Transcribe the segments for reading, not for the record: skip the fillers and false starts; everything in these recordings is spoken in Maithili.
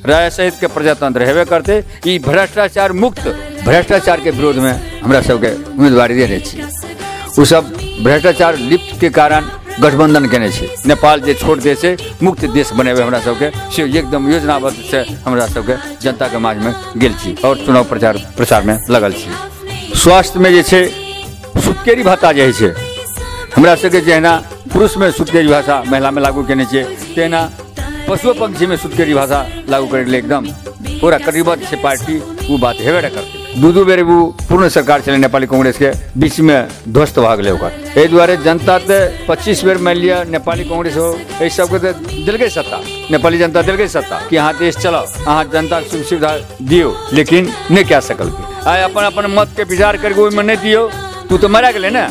राजा सहित के प्रजातंत्र हेबे करते। ई भ्रष्टाचार मुक्त, भ्रष्टाचार के विरोध में हमरा सबके उम्मीदवारी देने छी। ओ सब भ्रष्टाचार लिप्त के कारण गठबंधन केने छै। नेपाल जे छोट देश है, मुक्त देश बनेबै हमरा सबके, से एकदम योजनाबद्ध से हमरा सबके जनता के माझ में गेल छी और चुनाव प्रचार प्रसार में लगल छी। स्वास्थ्य में जे छै सुतकेरी भत्ता जे होइ छै, हमरा सबके जहिना पुरुष में सुतकेरी भाषा महिला में लागू केने छियै, तहिना पशुओ पंक्षी में सुतकेरी भाषा लागू करै लेल एकदम पूरा कटिबद्ध छै पार्टी। ओ बात हेबे नहि करतै। दू दू बेर ओ पूर्ण सरकार छलै नेपाली कांग्रेस के, बीच में ध्वस्त भऽ गेलै ओकर। एहि दुआरे जनता तऽ 25 बेर मानि लिअ नेपाली कांग्रेस हो, एहि सबके तऽ देलकै सत्ता, नेपाली जनता देलकै सत्ता कि अहाँ देश चलाउ, अहाँ जनताके सुख सुविधा दियौ, लेकिन नहि कए सकलकै। आइ अपन अपन मतके विचार करिके ओहिमे नहि दियौ, तू तऽ मरा गेलै ने।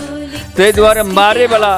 ताहि दुआरे मारैवला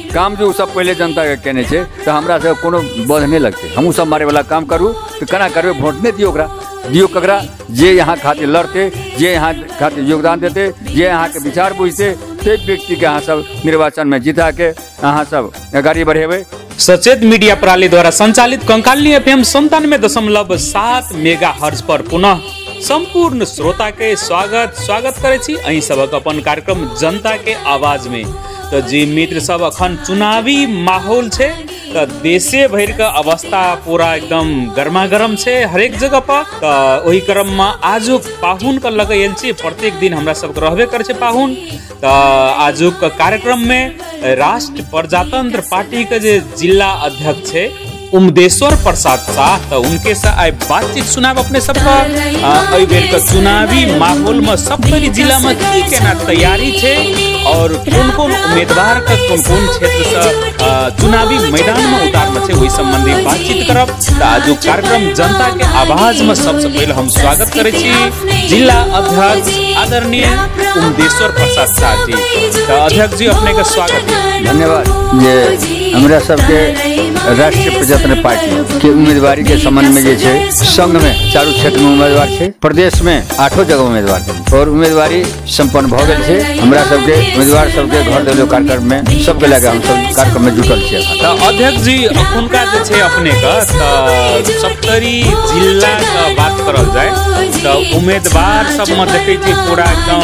काम जे ओ सब पहिले जनताके केने छै, तऽ हमरा सबके कोनो बध नहि लगतै। हमहूँ सब मारैवला काम करू तऽ केना करबै? वोट नहि दियौ ओकरा, दियौ ककरा? जे यहाँ खातिर लड़तै, जे यहाँ खातिर योगदान देतै, जे अहाँके विचार बुझतै, ताहि व्यक्तिके अहाँ सब निर्वाचनमे जिताके अहाँ सब अगाडि बढ़ेबै। सचेत मीडिया प्रणाली द्वारा संचालित कंकालिनी एफएम 97.7 मेगा हर्ज पर पुनः संपूर्ण श्रोता के स्वागत स्वागत करै छी अहीं सबक अपन कार्यक्रम जनता के आवाज में। तो जी मित्र सब, अखन चुनावी माहौल छै, तो देशे भरि के अवस्था पूरा एकदम गर्मा गर्म छै हरेक जगह पर। तो ओहि क्रम में आजुक पाहुन के लग आयल छी। प्रत्येक दिन हमरा सबके रहबे करै छै पाहुन। तो आजुक कार्यक्रम में राष्ट्र प्रजातंत्र पार्टी के जे जिला अध्यक्ष छै उमदेश्वर प्रसाद शाह, तो उनके से आइ बातचीत सुनाब अपने सबके। एहि बेर के चुनावी माहौल में सप्तरी जिला में की केना तैयारी छै और कोन कोन उम्मीदवार के कोन कोन क्षेत्र से चुनावी मैदान में उतारना छै, ओहि संबंधी बातचीत करब। तो आजुक कार्यक्रम जनता के आवाज में सबसे पहले हम स्वागत करै छी जिला अध्यक्ष आदरणीय उमदेश्वर प्रसाद शाह जी। तो अध्यक्ष जी, अपने के स्वागत है। धन्यवाद। जे हमरा सबके राष्ट्रीय प्रजातंत्र पार्टी के उम्मीदवारी के संबंध में जे छै, संघ में चारू क्षेत्र में उम्मीदवार छै, प्रदेश में 8 जगह उम्मीदवार छै और उम्मीदवारी संपन्न भऽ गेल छै। हमरा सबके उम्मीदवार सबके घर देलो कार्यक्रम में सबके लए के हम सब कार्यक्रम में जुटल छियै। तऽ अध्यक्ष जी, अखुनका जे छै अपने के तऽ सप्तरी जिला के बात करल जाय तऽ उम्मीदवार सब में देखै छियै पूरा एकदम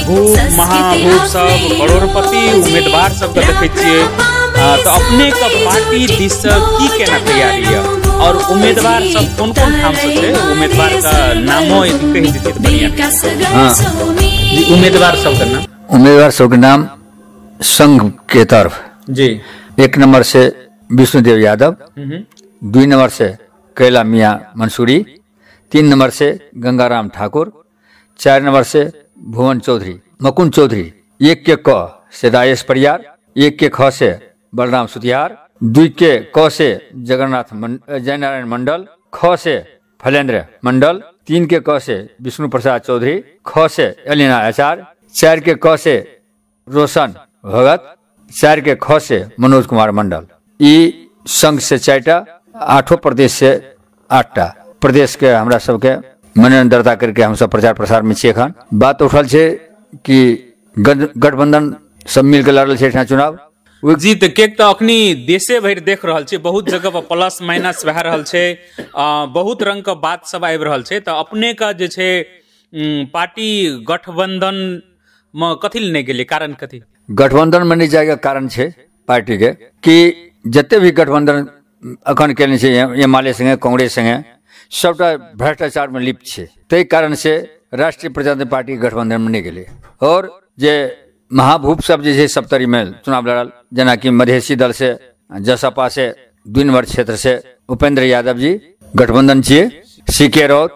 भूप महाभूप सब करोड़पति उम्मीदवार सबके देखै छियै। तो अपने के पार्टी दिस से की केना तैयारी है और उम्मीदवार सब कोन कोन ठाम से छै, उम्मीदवार का नामो यदि कहि दितियै तऽ बढ़िया। हाँ जी, उम्मीदवार सबके नाम। उम्मीदवार सबके नाम संघ के तरफ जी 1 नंबर से विष्णुदेव यादव, 2 नंबर से कैला मियाँ मंसूरी, 3 नंबर से गंगाराम ठाकुर, 4 नंबर से भुवन चौधरी, मकुन चौधरी, 1 के क से राजेश परियार, 1 के ख से बलराम सुतिहार, 2 के क से जगन्नाथ जयनारायण मंडल, ख से फलेंद्र मंडल, 3 के क से विष्णु प्रसाद चौधरी, ख से एलिना आचार्य, 4 के क से रोशन भगत, 4 के ख से मनोज कुमार मंडल। ई संघ से 4टा, 8 प्रदेश से 8टा प्रदेश के हमरा सबके मनोनयन दर्ता करके हम सब प्रचार प्रसार में छियै। एखन बात उठल छै कि गठबंधन सब मिलके लड़ल छै एहिठाम चुनाव जी। तऽ केक तऽ अखनी देशे भरि देख रहल छै, बहुत जगह पर प्लस माइनस भए रहल छै, बहुत रंग के बात सब आबि रहल छै। तऽ अपने के जे छै पार्टी गठबंधन में कथी लए नहि गेलै, कारण कथी? गठबंधन में नहि जायके कारण छै पार्टी के कि जते भी गठबंधन अखन केने छै एमाले संगे कांग्रेस संगे, सबटा भ्रष्टाचार में लिप्त छै। ताहि कारण से राष्ट्रीय प्रजातंत्र पार्टी गठबंधन में नहि गेलै। और जे महाभूप सब जे छै सप्तरी में चुनाव लड़ल, जेनाकि मधेसी दल से जसपा से 2 नंबर क्षेत्र से उपेंद्र यादव जी गठबंधन छियै, सी के राउत,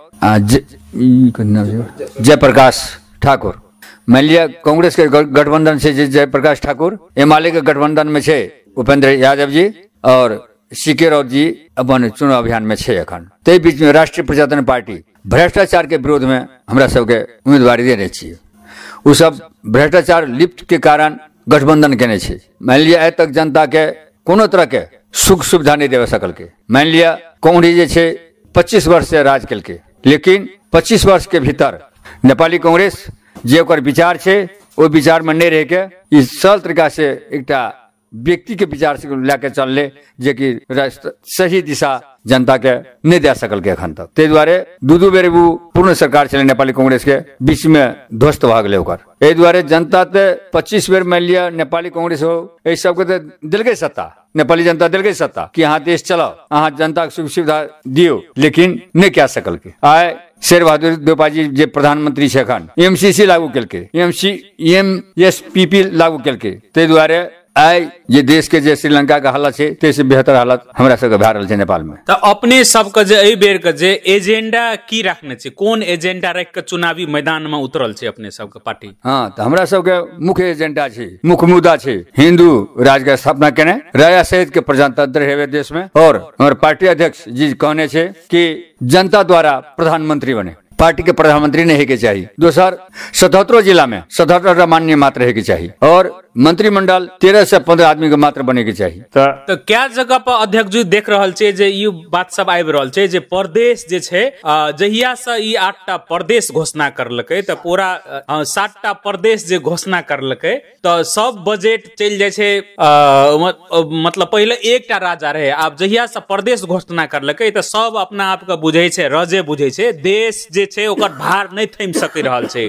जयप्रकाश ठाकुर। मान लिअ कांग्रेस के गठबंधन से जयप्रकाश ठाकुर, एमाले के गठबंधन में छै उपेंद्र यादव जी और सी के राउत जी अपन चुनाव अभियान में छै एखन। ताहि बीच में राष्ट्रीय प्रजातंत्र पार्टी भ्रष्टाचार के विरोध में हमरा सबके उम्मीदवारी देने छियै। ओ सब भ्रष्टाचार लिप्त के कारण गठबंधन केने छै। मान लिअ आइ तक जनता के कोनो तरह के सुख सुविधा नहि देबे सकलकै। मान लिअ कांग्रेस जे छै 25 वर्ष से राज केलकै, लेकिन 25 वर्ष के भीतर नेपाली कांग्रेस जे ओकर विचार छै ओहि विचार में नहि रहिके ई सरल तरीका से एकटा व्यक्ति के विचार से लए के चलले, जेकि सही दिशा जनता के नहि दए सकलकै एखन तक। ताहि दुआरे 2-2 बेर ओ पूर्ण सरकार छलै नेपाली कांग्रेस के, बीच में ध्वस्त भऽ गेलै ओकर। एहि दुआरे जनता तऽ 25 बेर मानि लिअ नेपाली कांग्रेस हो, एहि सबके तऽ देलकै सत्ता, नेपाली जनता देलकै सत्ता कि अहाँ देश चलाउ, अहाँ जनता के सुख सुविधा दियौ, लेकिन नहि कए सकलकै। आइ शेर बहादुर देउपा जी जे प्रधानमंत्री छै एखन, एमसीसी लागू केलकै, एमएसपीपी लागू केलकै। ताहि दुआरे आइ जे देश के जे श्रीलंका के हालत छै ताहिसँ बेहतर हालत हमरा सबके भए रहल छै नेपाल में। तऽ अपने सबके जे एहि बेर के जे एजेंडा की रखने छै, कोन एजेंडा राखि के चुनावी मैदान में उतरल छै अपने सबके पार्टी? हाँ, तऽ हमरा सबके मुख्य एजेंडा छै, मुख्य मुद्दा छै हिंदू राज्य के स्थापना केने, राजा सहित के प्रजातंत्र हेवे देश में। और हमर पार्टी अध्यक्ष जी कहने छै कि जनता द्वारा प्रधानमंत्री बने, पार्टी के प्रधानमंत्री नहीं होके चाहिए। दोसर 77 जिला में 77 मान्य मात्र होके चाहिए और मंत्रिमंडल 13 से 15 आदमी के मात्र बने के चाहिए। तो क्या जगह पर अध्यक्ष जी देख रहल छै जे ई बात सब आबि रहल छै जे प्रदेश जे छै जहिया से ई 8टा प्रदेश घोषणा करलकै तऽ पूरा 7टा प्रदेश जे घोषणा करलकै तऽ सब बजट चलि जाइ छै। मतलब पहिले एकटा राजा रहे, आब जहिया से प्रदेश घोषणा करलकै तऽ सब अपना आप के बुझै छै, रजे बुझै छै, देश जे छै ओकर भार नहि थमि सकि रहल छै,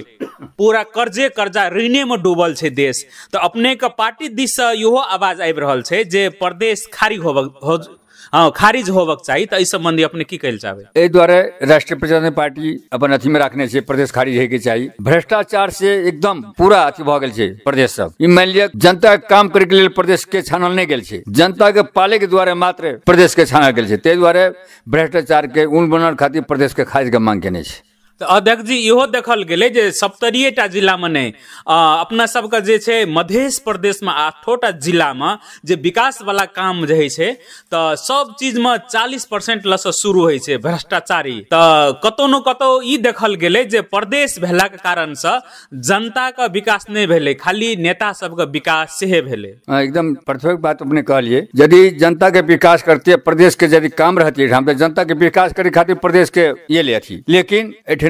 पूरा कर्जे कर्जा ऋणे में डूबल छै देश। तऽ अपने के पार्टी दिस से इहो आवाज आबि रहल छै जे प्रदेश खारिज होबक चाही, तऽ एहि संबंधी अपने की कहै चाहबै? एहि दुआरे राष्ट्रीय प्रजातंत्र पार्टी अपन अथी में रखने छै प्रदेश खारिज होय के चाही। भ्रष्टाचार से एकदम पूरा अथी भऽ गेल छै प्रदेश सब। ई मानि लिअ जनता के काम करे के लेल प्रदेश के छानल नहि गेल छै, जनता के पाले के दुआरे मात्र प्रदेश के छानल गेल छै। ताहि दुआरे भ्रष्टाचार के उन्मूलन खातिर प्रदेश के खारिज के मांग केने छै। तऽ अध्यक्ष जी इहो देखल गेलै जे 70टा जिलामे नहि, अपना सबके जे छै मध्य प्रदेशमे 8टा जिलामे जे विकासवला काम जे होइ छै तऽ सब चीजमे 40% लसँ शुरू होइ छै भ्रष्टाचारी। तऽ कतौ न कतौ ई देखल गेलै जे प्रदेश भेलाके कारणसँ जनताके विकास नहि भेलै, खाली नेता सबके विकास सेहे भेलै। एकदम परफेक्ट बात अपने कहलियै। यदि जनता के विकास करते प्रदेश के यदि काम रहती हम तऽ जनता के विकास करे खातिर प्रदेश के ये ले अथी, लेकिन एहिठिना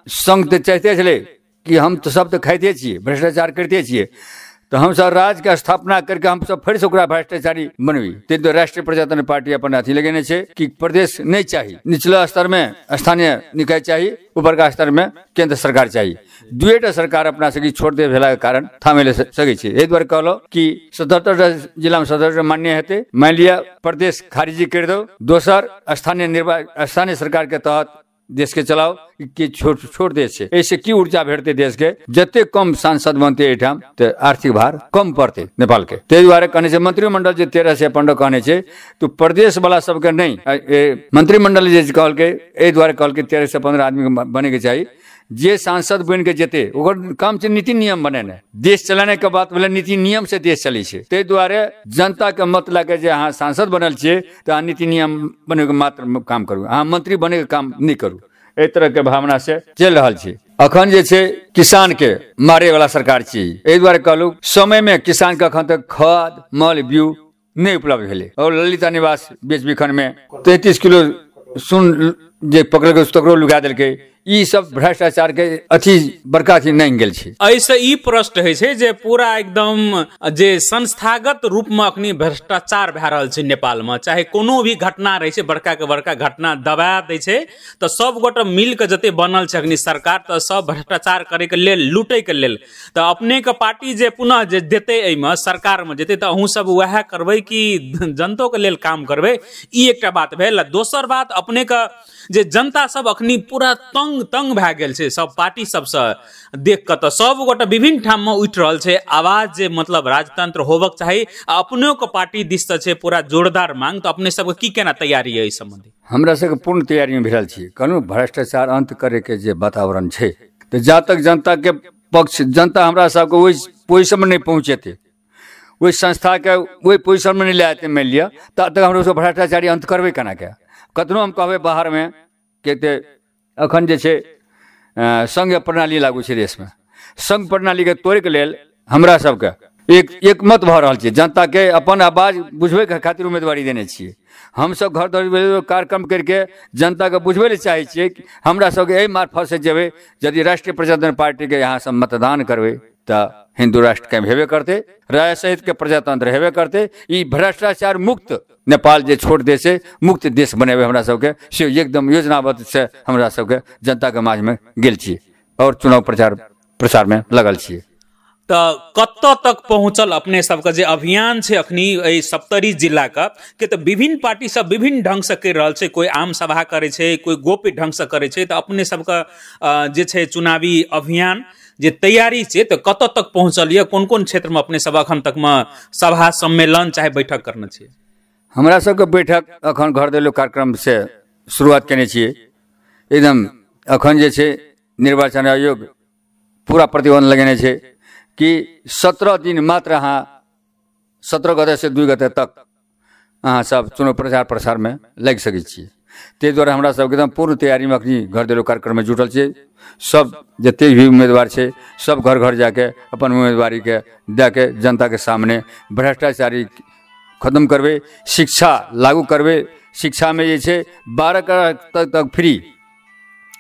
संघ तऽ चाहते छलै कि हम तऽ सब तऽ खाइते छियै, भ्रष्टाचार करिते छियै, तऽ हमसब राज्य के स्थापना करके हमसब फेरसँ ओकरा भ्रष्टाचारी बनबी। ताहि दुआरे राष्ट्रीय प्रजातंत्र पार्टी अपन अथी लगेने छै कि प्रदेश नहि चाही, निचला स्तर में स्थानीय निकाय चाही, ऊपरका स्तर में केंद्र सरकार चाही। दुएटा सरकार अपना सबके छोड़ दे भेलाके कारण थामे ले सकै छै। एहि दुआरे कहलहुँ कि 77टा जिलामे 77 मान्य हेतै, मानि लिअ प्रदेश खारिजी करि दौ, दोसर स्थानीय सरकार के तहत देश के चलाओ कि छोट छोट देश छै, एहिसँ की ऊर्जा भेटतै देश के? जते कम सांसद बनतै एहिठाम तऽ आर्थिक भार कम पड़तै नेपाल के। ताहि दुआरे कहने छै मंत्रिमंडल जे 13 से 15 कहने छै तऽ प्रदेश वाला सबके नहि, मंत्रिमंडल जे कहलकै एहि दुआरे कहलकै 13 से 15 आदमी के बने के चाही। जे सांसद बनि के जेतै ओकर काम छै नीति नियम बनेनाइ, देश चलाने के बात भेलै नीति नियम से देश चलै छै। ताहि दुआरे जनता के मत लए के जे अहाँ सांसद बनल छियै तऽ अहाँ नीति नियम बनैके मात्र काम करू, अहाँ मंत्री बनैके काम नहि करू। एहि तरह के भावना से चलि रहल छै। अखन जे छै किसान के मारे वाला सरकार छी। एहि दुआरे कहलहुँ समय में किसान के अखन तक खाद मल बीउ नहि उपलब्ध भेलै। और ललिता निवास बेच बिखन में 33 किलो सुन जे पकड़लकै तकरो लुका देलकै। ई सब भ्रष्टाचार के अथी बड़का अथी नहि गेल छै। एहिसँ ई प्रश्न होइ छै जे पूरा एकदम जे संस्थागत रूपमे अखनी भ्रष्टाचार भए रहल छै नेपालमे, चाहे कोनो भी घटना रहै छै, बड़का के बड़का घटना दबा दै छै तऽ सब गोटा मिल के जते बनल छै अखनी सरकार तऽ सब भ्रष्टाचार करैके लेल, लूटैके लेल। तऽ अपनेके पार्टी जे पुनः जे देतै एहिमे सरकारमे जेतै तऽ अहूँ सब वएह करबै कि जनतोके लेल काम करबै? ई एकटा बात भेल। दोसर बात अपनेके जे जनता सब अखनी पूरा तंग तंग भए गेल छै सब पार्टी सबसँ देख कऽ, तऽ सब गोटा विभिन्न ठाममे उठि रहल छै आवाज जे मतलब राजतंत्र होबक चाही। आ अपनोके पार्टी दिससँ छै पूरा जोरदार मांग, तऽ अपने सबके की केना तैयारी है एहि सम्बन्धी? हमरा सबके पूर्ण तैयारीमे भिड़ल छी। कहलहुँ भ्रष्टाचार अंत करैके जे वातावरण छै तऽ जा तक जनताके पक्ष, जनता हमरा सबके ओहि पोजिशनमे नहि पहुँचेतै, ओहि संस्थाके ओहि पोजिशनमे नहि लए जेतै मानि लिअ, ता तक हमरा सब भ्रष्टाचारी अंत करबै केनाके? कतनो हम कहबै बाहरमे के तऽ अखन जे छै संघ प्रणाली लागू छै देशमे, संघ प्रणालीके तोड़ैके लेल हमरा सबके एकमत भऽ रहल छै। जनताके अपन आवाज बुझबैके खातिर उम्मीदवारी देने छियै। हमसब घर घर कार्यक्रम करके जनताके बुझबै लए चाहै छियै कि हमरा सबके एहि मार्फतसँ जेबै। यदि राष्ट्रीय प्रजातंत्र पार्टीके यहाँ सब मतदान करबै तऽ हिन्दू राष्ट्र कायम हेबे करतै, राजा सहितके प्रजातंत्र हेबे करतै। ई भ्रष्टाचार मुक्त नेपाल जे छोट देश छै, मुक्त देश बनेबै हमरा सबके, से एकदम योजनाबद्ध से हमरा सबके जनताके माझमे गेल छी और चुनाव प्रचार प्रसारमे लगल छियै। तऽ कतऽ तक पहुँचल अपने सबके जे अभियान छै अखनी एहि सप्तरी जिलाके के? तऽ विभिन्न पार्टी सब विभिन्न ढङ्गसँ करि रहल छै, कोइ आम सभा करै छै, कोइ गोप्य ढङ्गसँ करै छै। तऽ अपने सबके जे छै चुनावी अभियान जे तैयारी छै तऽ कतऽ तक पहुँचल यऽ? कोन कोन क्षेत्रमे अपने सब अखन तकमे सभा सम्मेलन चाहे बैठक करने छियै? हमरा सबके बैठक अखन घर देलो कार्यक्रम से शुरुआत केने छियै। एकदम अखन जे छै निर्वाचन आयोग पूरा प्रतिबंध लगेने छै कि 17 दिन मात्र अहाँ 17 गते से 2 गते तक अहाँ सब चुनाव प्रचार प्रसारमे लागि सकै छियै। ताहि दुआरे हमरा सबके एकदम पूर्ण तैयारीमे अखनी घर देलो कार्यक्रममे जुटल छियै। सब जते भी उम्मीदवार छै सब घर घर जाके अपन उम्मीदवारीके दए के जनताके सामने भ्रष्टाचारी खत्म करबै, शिक्षा लागू करबै। शिक्षामे जे छै 12 क्लास तक फ्री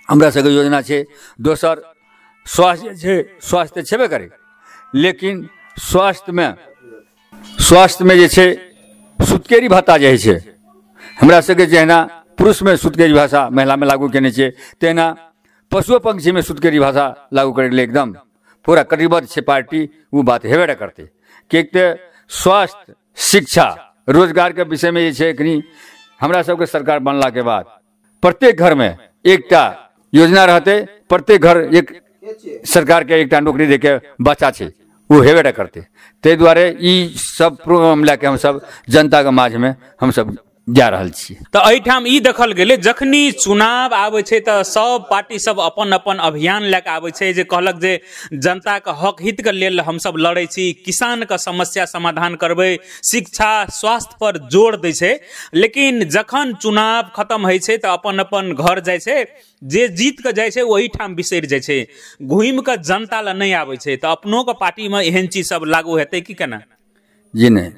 हमरा सबके योजना छै। दोसर स्वास्थ्य जे छै, स्वास्थ्य छेबे करै, लेकिन स्वास्थ्यमे जे छै सुतकेरी भत्ता जे होइ छै, हमरा सबके जहिना पुरुषमे सुतकेरी भाषा महिलामे लागू केने छियै, तहिना पशुओ पंक्षीमे सुतकेरी भाषा लागू करैके लेल एकदम पूरा कटिबद्ध छै पार्टी। ओ बात हेबे नहि करतै, किएक तऽ स्वास्थ्य, शिक्षा, रोजगारके विषयमे जे छै एखनी हमरा सबके सरकार बनलाके बाद प्रत्येक घरमे एकटा योजना रहतै, प्रत्येक घर एक सरकारके एकटा नौकरी दैके बच्चा छै, ओ हेबे नहि करतै। ताहि दुआरे ई सब प्रोग्राम लए के हमसब जनताके माझमे हमसब जा रहल छी। तऽ एहिठाम ई देखल गेलै जखनी चुनाव आबै छै तऽ सब पार्टी सब अपन अपन अभियान लए कऽ आबै छै, जे कहलक जे जनताके हक हितके लेल हमसब लड़ै छी, किसानके समस्या समाधान करबै, शिक्षा स्वास्थ्य पर जोर दै छै। लेकिन जखन चुनाव खत्म होइ छै तऽ अपन अपन घर जाइ छै, जे जीत कऽ जाइ छै ओहिठाम बिसरि जाइ छै, घुमि कऽ जनता लए नहि आबै छै। तऽ अपनोके पार्टीमे एहन चीज सब लागू हेतै कि केना? जी नहि,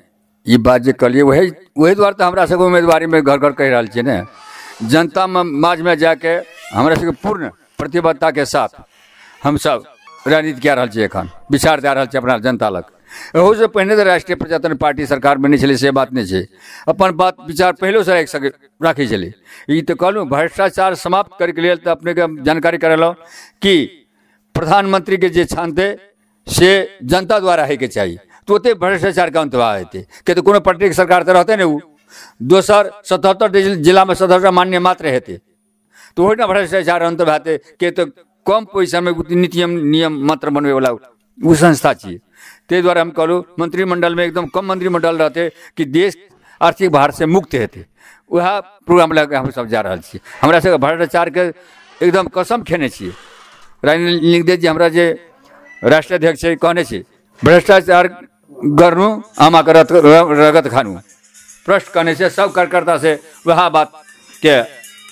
ई बात जे कहलियै वही दुआरे तऽ हमरा सबके उम्मीदवारीमे घर घर कहि रहल छियै ने, जनतामे माझमे जाके हमरा सबके पूर्ण प्रतिबद्धताके साथ हमसब राजनीति कए रहल छियै, एखन विचार दए रहल छियै अपना जनता लग। एहूसँ पहिने तऽ राष्ट्रीय प्रजातंत्र पार्टी सरकार बनै छलै, से बात नहि छै, अपन बात विचार पहिलोसँ राखि सकै राखै छलै। ई तऽ कहलहुँ भ्रष्टाचार समाप्त करैके लेल तऽ अपनेके जानकारी करेलहुँ कि प्रधानमंत्रीके जे छानतै से जनता द्वारा होइके चाही, तऽ ओतेक भ्रष्टाचारके अंत भए जेतै, किया तऽ कोनो पार्टीके सरकार तऽ रहतै ने ओ। दोसर 77 जिलामे 77 मान्य मात्र हेतै तऽ ओहिना भ्रष्टाचार अंत भए जेतै, किया तऽ कम पैसामे नीति नियम मात्र बनबैवला ओ संस्था छियै। ताहि दुआरे हम कहलहुँ मंत्रिमंडलमे एकदम कम मंत्रिमंडल रहतै कि देश आर्थिक भारसँ मुक्त हेतै, वएह प्रोग्राम लए कऽ हमसब जा रहल छी। हमरा सबके भ्रष्टाचारके एकदम कसम खेने छियै। राजनीतिक जी हमरा जे राष्ट्रीय अध्यक्ष छै कहने छै भ्रष्टाचार गर्नु आमाके रगत खानु, प्रश्न कहने छै सब कार्यकर्ता से वएह बातके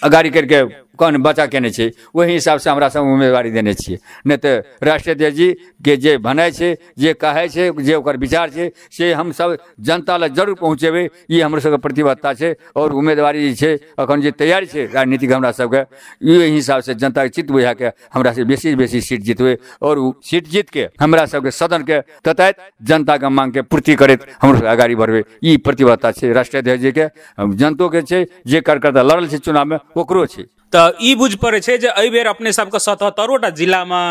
अगाड़ी करिके कहने बचा केने छै, ओहि हिसाबसँ हमरा सब उम्मीदवारी देने छियै। नहि तऽ राष्ट्रीय अध्यक्ष जी के जे भनाइ छै, जे कहै छै, जे ओकर विचार छै, से हमसब जनता लग जरूर पहुँचेबै, ई हमर सबके प्रतिबद्धता छै। और उम्मीदवारी जे छै अखन जे तैयारी छै राजनीतिक हमरा सबके, ई हिसाबसँ जनताके चित्त बुझाके हमरा से बेसी बेसी सीट जीतबै और ओ सीट जीतके हमरा सबके सदनके तताइत जनताके माँगके पूर्ति करैत हमर सबके अगाड़ी बढ़बै, ई प्रतिबद्धता छै राष्ट्रीय अध्यक्ष जीके, जनतोके छै, जे कार्यकर्ता लड़ल छै चुनावमे ओकरो छै। तऽ ई बुझि पड़ै छै जे एहि बेर अपने सबके 77टा जिलामे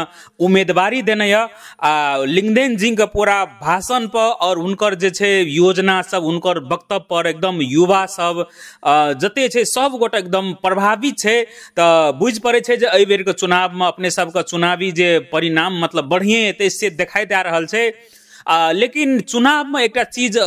उम्मीदवारी देने यऽ आ लिंगदेन जीके पूरा भाषण पर और हुनकर जे छै योजना सब, हुनकर वक्तव्य पर एकदम युवा सब जते छै सब गोटा एकदम प्रभावित छै। तऽ बुझि पड़ै छै जे एहि बेरके चुनावमे अपने सबके चुनावी जे परिणाम मतलब बढ़िए एतै से देखाइ दए रहल छै। लेकिन चुनावमे एकटा चीज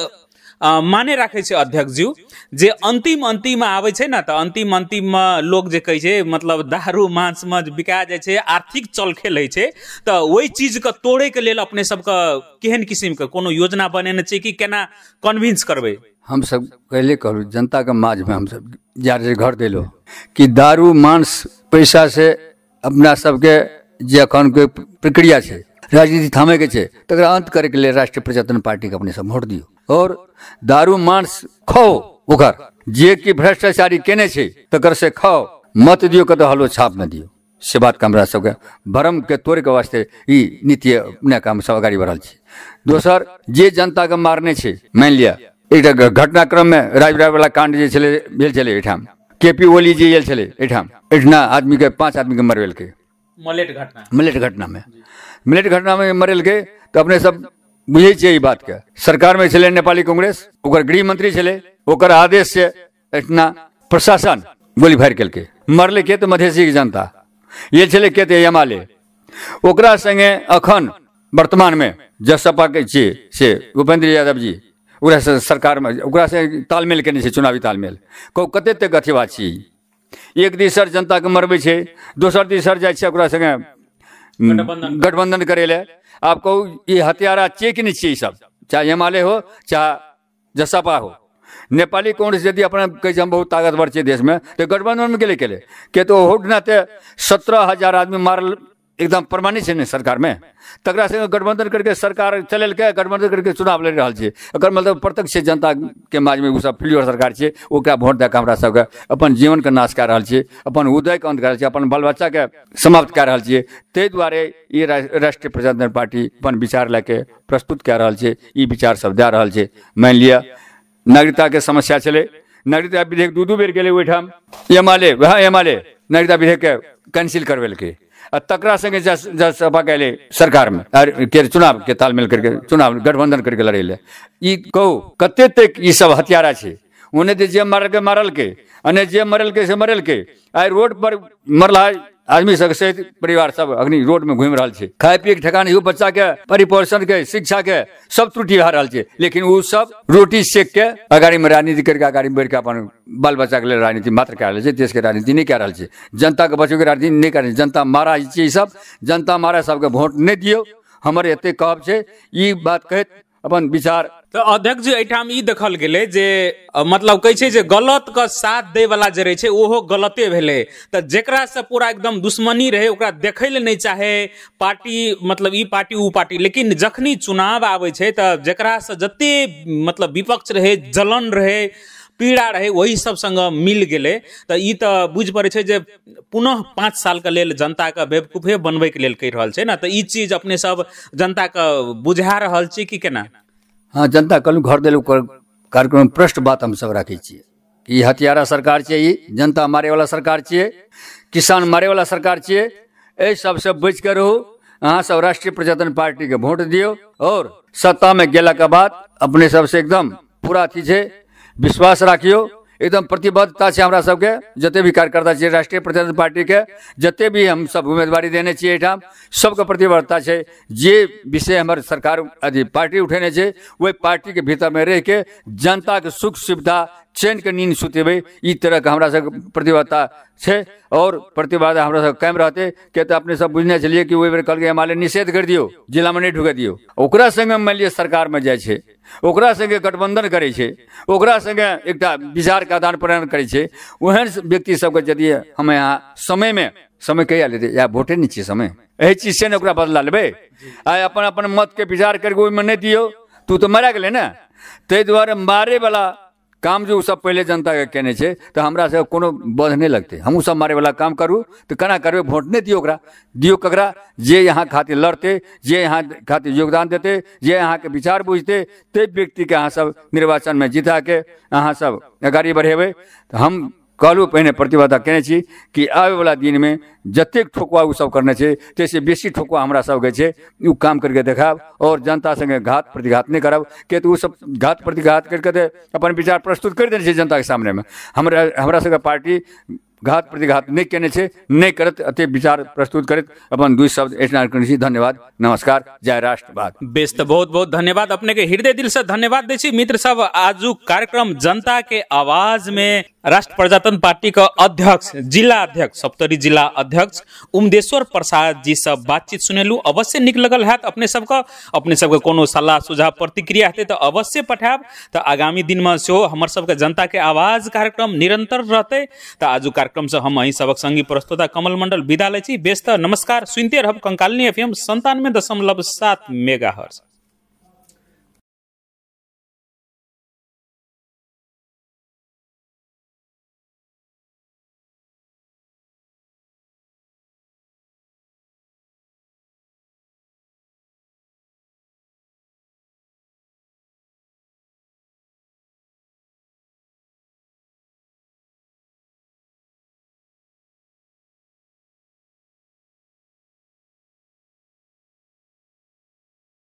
माने राखै छै अध्यक्ष जी, जे अंतिम अंतिम आबै छै ने तऽ अंतिम अंतिममे लोक जे कहै छै मतलब दारू मांसमे बिका जाइ छै, आर्थिक चलखेल होइ छै, तऽ ओहि चीजके तोड़ैके लेल अपने सबके केहन किसिमके कोनो योजना बनेने छै कि केना कन्विंस करबै? हमसब पहिले कहलहुँ जनताके माझमे हमसब जा रहल घर देलहुँ कि दारू मांस पैसा से अपना सबके जे एखनके प्रक्रिया छै राजनीति थामैके छै तकरा अंत करैके लेल राष्ट्रीय प्रजातंत्र पार्टीके अपने सब वोट दियौ। और दारू मांस खाओ, ओकर जे कि भ्रष्टाचारी केने छै तकर से खाओ, मत दियौ कतऽ हलो छापमे दियौ, से बातके हमरा सबके भ्रमके तोड़ैके वास्ते ई नीति अपने हमसब अगाडि बढ़ल छी। दोसर जे जनताके मारने छै, मानि लिअ एकटा घटनाक्रममे राजविराजवला काण्ड जे छलै भेल छलै एहिठाम, के पी ओली जे आयल छलै एहिठाम, एहिठिना आदमीके 5 आदमीके मरबेलकै मलेट घटनामे, मलेट घटनामे मरेलकै। तऽ अपने सब बुझै छियै ई बातके। सरकारमे छलै नेपाली कांग्रेस, ओकर गृहमंत्री छलै, ओकर आदेशसँ एहिठिना प्रशासन गोली फायर केलकै, मरलै के तऽ मधेसीके जनता, ये छलै के तऽ एमाले। ओकरा सङ्गे अखन वर्तमानमे जसपाके छियै से उपेंद्र यादव जी, ओकरासँ सरकारमे ओकरासँ तालमेल केने छै, चुनावी तालमेल। कहू कते तक अथी बात छी, एक दिसर जनताके मरबै छै, दोसर दिसर जाइ छै ओकरा सङ्गे गठबंधन करै लए। आब कहू ई हत्यारा छियै कि नहि छियै? ई सब चाहे एमाले हो चाहे जसपा हो। नेपाली कांग्रेस यदि अपना कहै छै हम बहुत ताकतवर छियै देशमे, तऽ गठबंधनमे गेलै केले के तऽ ओहुठिना तऽ 17,000 आदमी मारल एकदम प्रमाणित छै ने सरकारमे, तकरा सङ्गे गठबंधन करके सरकार चलेलकै, गठबंधन करके चुनाव लड़ि रहल छै। एकर मतलब प्रत्यक्ष जनताके माझमे ओसब फेल्योर सरकार छै, ओकरा वोट दऽ कऽ हमरा सबके अपन जीवनके नाश कए रहल छियै, अपन उदयके अन्त कए रहल छियै, अपन बाल बच्चाके समाप्त कए रहल छियै। ताहि दुआरे ई राष्ट्रीय प्रजातंत्र पार्टी अपन विचार लए के प्रस्तुत कए रहल छै, ई विचार सब दए रहल छै। मानि लिअ नागरिकताके समस्या छलै, नागरिकता विधेयक 2-2 बेर गेलै ओहिठाम, एमाले वएह एमाले नागरिकता विधेयकके कैंसिल करबेलकै, आ तकरा सङ्गे जसपा के एलै सरकारमे आर के चुनावके तालमेल करके चुनाव गठबंधन करके लड़ै लए। ई कहू कते तक ई सब हत्यारा छै। ओने तऽ जे मारलकै मारलकै, अने जे मरलकै से मरलकै। आइ रोड पर मरला आदमी सब सहित परिवार सब अग्नि रोड में घूमि रहल छै, खाय पिए के ठेकान, बच्चा के परिपोषण के, शिक्षा के सब त्रुटि भए रहल छै, लेकिन ओ सब रोटी सेक के अगाड़ी में राजनीति करके अगाड़ी बढ़ि के अपन बाल बच्चा के लेल राजनीति मात्र कए रहल छै, देश के राजनीति नहि कए रहल छै, जनता के बचबैके राजनीति नहि कए रहल छै। जनता मारा छै, ई सब जनता मारा, सबके वोट नहि दियौ, हमर एते कहब छै। ई बात कहैत अपन विचार। तऽ अध्यक्ष जी एहिठाम ई देखल गेलै जे मतलब कहै छै जे गलत के साथ दै वाला जे रहै छै ओहो गलते भेलै, तऽ जेकरासँ पूरा एकदम दुश्मनी रहै ओकरा देखै लए नहि चाहे पार्टी, मतलब ई पार्टी ओ पार्टी, लेकिन जखनी चुनाव आबै छै तऽ जेकरासँ जते मतलब विपक्ष रहै, जलन रहै, पीड़ा रहै, वही सब संग मिल गेलै। तऽ ई तऽ बुझि पड़ै छै जे पुनः 5 सालके लेल जनताके बेवकूफे बनबैके लेल कहि रहल छै ने, तऽ ई चीज अपने सब जनताके बुझा रहल छी कि केना? हाँ, जनता कहलहुँ घर देलहुँ कार्यक्रम प्रश्न बात हमसब राखै छियै कि ई हत्यारा सरकार छियै, ई जनता मारैवला सरकार छियै, किसान मारैवला सरकार छियै, एहि सबसँ बचिके रहू। अहाँ सब राष्ट्रीय प्रजातंत्र पार्टीके वोट दियौ और सत्तामे गेलाके बाद अपने सबसँ एकदम पूरा अथी छै, विश्वास राखियौ, एकदम प्रतिबद्धता छै हमरा सबके, जते भी कार्यकर्ता छियै राष्ट्रीय प्रजातंत्र पार्टीके, जते भी हम सब उम्मीदवारी देने छियै एहिठाम, सबके प्रतिबद्धता छै। जे विषय हमर सरकार अथी पार्टी उठेने छै ओहि पार्टीके भीतरमे रहिके जनताके सुख सुविधा चैनके नींद सुतेबै, ई तरहके हमरा सबके प्रतिबद्धता छै और प्रतिबद्धता हमरा सबके कायम रहतै। किया तऽ अपने सब बुझने छलियै कि ओहि बेर कहलकै एमाले निषेध करि दियौ, जिलामे नहि ढुकै दियौ, ओकरा सङ्गे मानि लिअ सरकारमे जाइ छै, ओकरा सङ्गे गठबंधन करै छै, ओकरा सङ्गे एकटा विचारके आदान प्रदान करै छै, ओहन व्यक्ति सबके यदि हम यहाँ समयमे समय कहिया लेतै, या वोटे नहि छियै समय, एहि चीजसँ ने ओकरा बदला लेबै। आइ अपन अपन मतके विचार करिके ओहिमे नहि दियौ, तू तऽ मरा गेलै ने। ताहि दुआरे मारैवला काम जे ओसब पहिले जनताके केने छै तऽ हमरा सबके कोनो बध नहि लगतै, हमहूँ सब मारैवला काम करू तऽ केना करबै, वोट नहि दियौ ओकरा, दियौ ककरा, जे यहाँ खातिर लड़तै, जे यहाँ खातिर योगदान देतै, जे अहाँके विचार बुझतै, ताहि व्यक्तिके अहाँ सब निर्वाचनमे जिताके अहाँ सब अगाड़ी बढ़ेबै। तऽ हम कहलहुँ पहिने प्रतिबद्धता केने छी कि आबैवला दिनमे जतेक ठोकुआ ओसब करने छै ताहिसँ बेसी ठोकुआ हमरा सबके छै, ओ काम करके देखायब और जनता सङ्गे घात प्रतिघात नहि करब, किया तऽ ओसब घात प्रतिघात करिके तऽ अपन विचार प्रस्तुत करि देने छै जनताके सामनेमे। हमरा सबके पार्टी घात प्रतिघात नहि केने छै, नहि करत, एते विचार प्रस्तुत करैत अपन 2 शब्द एहिना करै छी। धन्यवाद, नमस्कार, जय राष्ट्रवाद। बेस, तऽ बहुत बहुत धन्यवाद अपने के, हृदय दिल से धन्यवाद दै छी। मित्र सब, आजुक कार्यक्रम जनता के आवाज में राष्ट्र प्रजातंत्र पार्टी के अध्यक्ष, जिला अध्यक्ष, सप्तरी जिला अध्यक्ष उमदेश्वर प्रसाद जी से बातचीत सुनेलू। अवश्य निक लगल हैत अपने सबके, अपने सबके कोनो सलाह सुझाव प्रतिक्रिया हेतै तऽ अवश्य पठायब। तऽ आगामी दिन में सेहो हमर सबके जनता के आवाज कार्यक्रम निरंतर रहतै। तऽ आजुक कार्यक्रम से हम अहीं सबक संगी प्रस्तोता कमल मंडल विदा लै छी। बेस, तऽ नमस्कार, सुनते रहब कंकालिनी FM 97.7 megahertz.